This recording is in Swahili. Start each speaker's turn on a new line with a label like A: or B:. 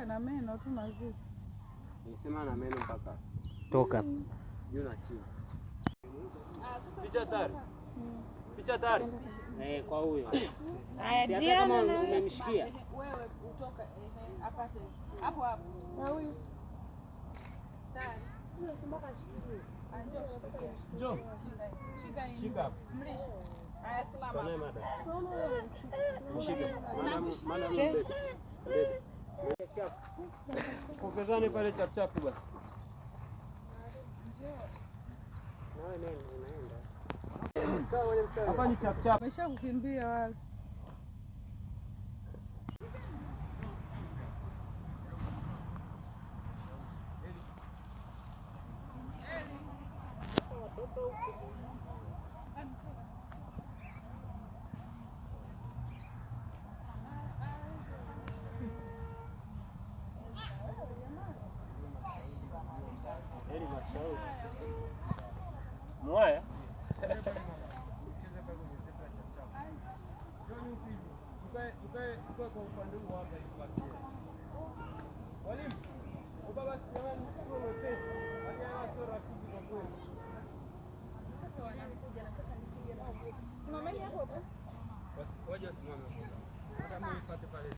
A: Ana meno tu mazuri.
B: Nisema na meno mpaka
C: toka
B: juu na chini. Picha tari. Picha tari.
C: Eh, kwa huyo.
D: Haya,
C: Hata kama umemshikia.
A: Wewe utoka apate hapo hapo. Na huyu.
B: Njoo.
A: Shika hii.
B: Shika hapo.
A: Mlishe. Haya, simama.
B: Mshike. Madam mbebe. Mbebe. Pokezane pale chap chap basi. Hapa ni chap chap.
A: Wamesha kukimbia wale.
B: Heri mashauri. Mwaya. Mwalimu, baba jamani, sio mwepesi. Hali ya hewa sio rafiki kwa kweli.
A: Sasa wanakuja, nataka nipige nao. Simameni hapo hapo.
B: Waje wasimame. Hata mimi nipate pale.